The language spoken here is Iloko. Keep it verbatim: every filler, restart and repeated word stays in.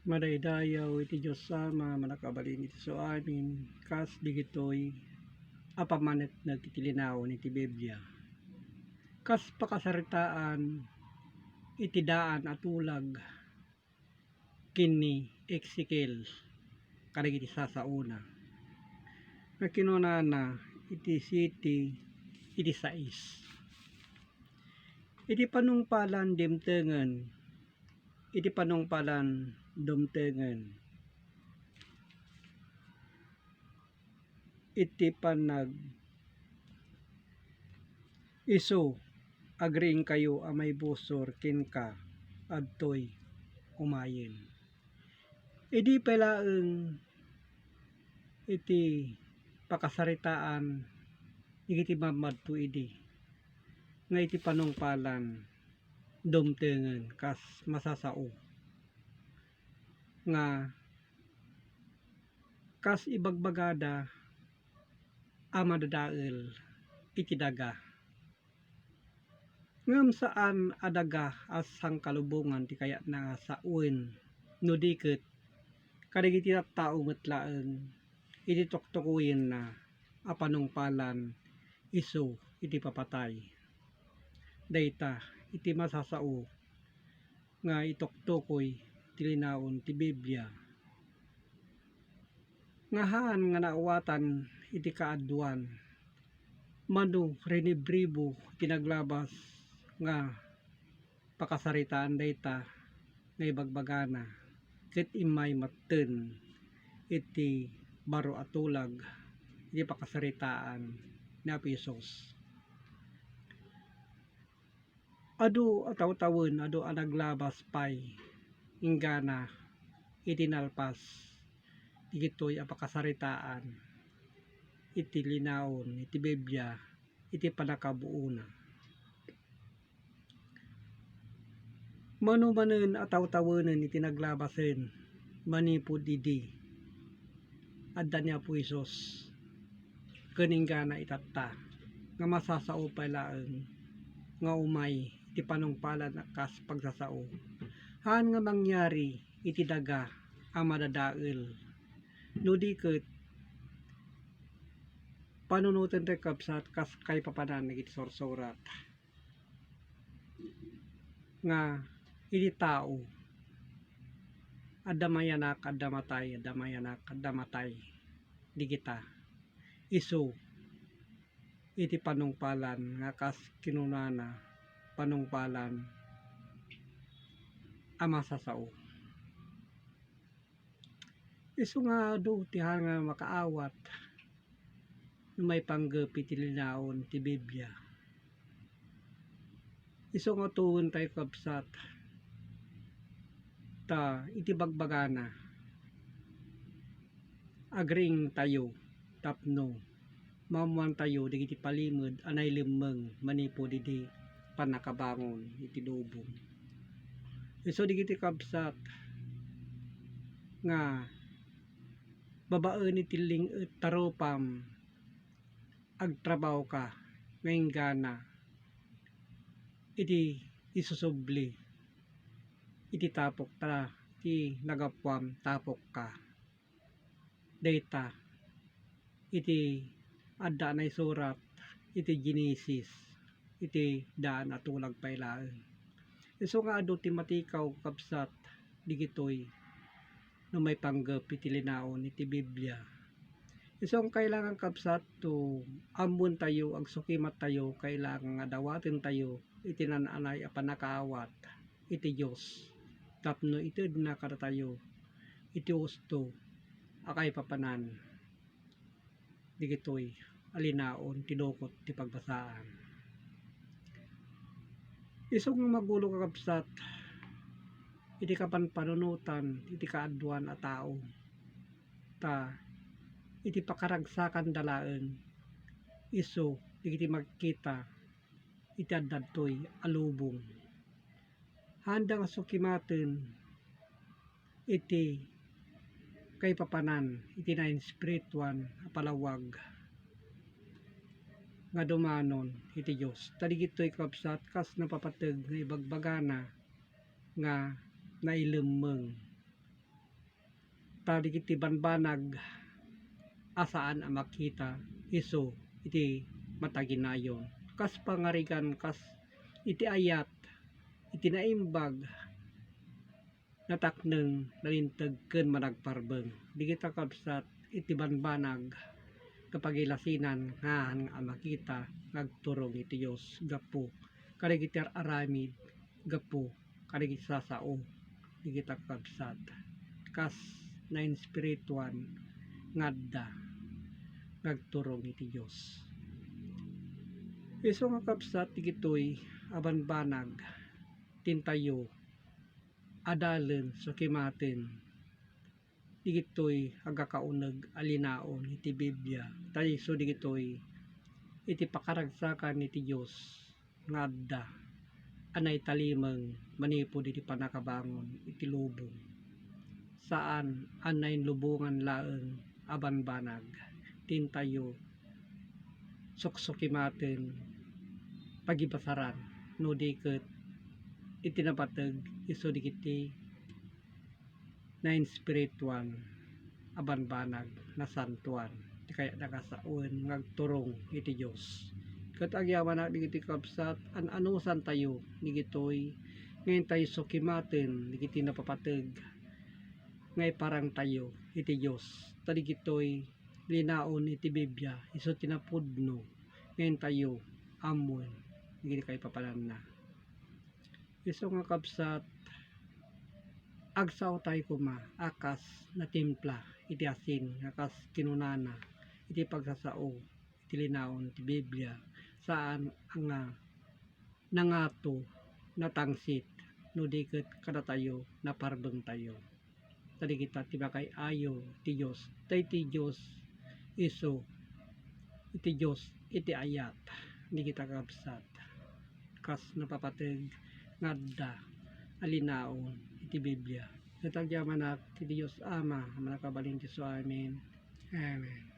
Madaydayaw iti Dios Ama, mannakabalin iti suamin, kas digitoy a pammaneknek iti linaon iti Biblia. Kas pakasaritaan iti daan a tulag ken ni Ezekiel kadagiti sasaona, nga kinunana iti siti iti sais. Iti panungpalan dimtengen, iti panungpalan dumtengen, iti panag-, isu, agriingkayo a maibusor kenka, adtoy umayen. Idi pay laeng iti pakasaritaan dagiti mammadto idi, nga iti panungpalan dumtengen kas masasao nga kas ibagbagada a madadael iti daga. Ngem saan a daga a sangkalubongan ti kayatna nga sawen, no di ket kadagiti tattao met laeng iti tuktukoyenna a panungpalan isu iti papatay. Dayta iti masasao nga ituktukoy ti linaon ti Biblia, nga haan nga naawatan iti kaaduan, mano rinibribo iti naglabas nga pakasaritaan dayta nga ibagbagana, ket immay metten iti baro a tulag iti pakasaritaan ni Apo Jesus. Adu a tawtawen, adu a naglabas pay inggana iti nalpas dagitoy a pakasaritaan iti linaon iti Biblia iti pannakabuona. Mano manen a tawtawenen iti naglabasen manipud idi adda ni Apo Jesus ken inggana itatta nga masasao pay laeng nga umay iti panungpalan a kas pagsasao. Haan nga mangyari iti daga a madadael, no di ket panunoten ti kabsat kas kaipapanan dagiti sursurat nga iti tao, adda mayanak, adda matay, adda mayanak, adda matay. Dagita isu iti panungpalan nga kas kinunana, panungpalan a masasao. Isu nga adu ti haan nga makaawat no maipanggep iti linaon ti Biblia. Isu nga tuwen tayo, kabsat, ta iti bagbagana, agriing tayo tapno maammoan tayo dagiti palimed a nailemmeng manipud idi pannakabangon iti lubong. Isu dagiti kabsat nga babaen iti ling-et ta rupam, agtrabahoka nga inggana iti isusubli iti tapok ta ti nagapuam tapokka. Dayta iti adda naisurat iti Genesis, iti daan a tulag pay laeng. Isu nga adu ti matikaw, kabsat, digitoy no maipanggep iti linaon iti Biblia. Isu nga kailangan, kabsat, to ammoen tayo, agsukimat tayo, kailangan nga dawaten tayo iti naan-anay a pannakaawat iti Dios tapno itedna kadatayo iti husto a kaipapanan dagitoy a linaon ti lukot ti pagbasaan. Isu nga magulo, kakabsat, iti kapanpanunotan iti kaaduan a tao, ta iti pakaragsakanda laeng isu dagiti makita iti addadtoy a lubong. Haanda nga sukimaten iti kaipapanan iti nainspirituan a palawag nga dumanon iti Dios. Ta digitoy, kabsat, kas napapateg nga ibagbagana nga nailemmeng Ta dagiti banbanag a saan a makita isu iti mataginayon. Kas pangarigan, kas iti ayat, iti naimbag, natakneng, nalinteg ken managparbeng. Dagita kabsat, iti banbanag nga pagilasinan nga saan a makita nga agturong iti Dios gapu kadagiti ar-aramid, gapu kadagiti sasao dagita kabsat, kas nainspirituan nga adda nga agturong iti Dios. Isu nga kabsat, dagitoy a banbanag ti intayo a dalen sukimaten dagitoy agkakauneg a linaon iti Biblia. Ta isu dagitoy iti pakaragsakan iti Dios nga adda a naitalimeng manipud iti pannakabangon iti lubong. Saan a nainlubongan laeng a banbanag ti intayo suksukimaten, pagibasaran, no di ket iti napateg isu dagiti nainspirituan a banbanag, nasantoan, ti kayatna nga sawen nga agturong iti Dios. Ket agyamanak dagiti kabsat, an-anusantayo dagitoy nga intayo sukimaten dagiti napapateg nga iparangtayo iti Dios. Ta dagitoy linaon iti Biblia, isu ti napudno nga intayo ammoen dagiti kaipapananna. Isu nga kabsat, agsaotayo koma a kas natimpla iti asin nga kas kinunana iti pagsasao iti linaon ti Biblia, saan nga nangato, natangsit, no di ket kadatayo naparbengtayo. Ta dagita ti makaay-ayo ti Dios, ta iti Dios isu iti Dios iti ayat, dagita kabsat, kas napapateg nga adda a linaon iti Biblia. Ket agyamanak ti Dios Ama a Mannakabalin ti isu amin. Amen.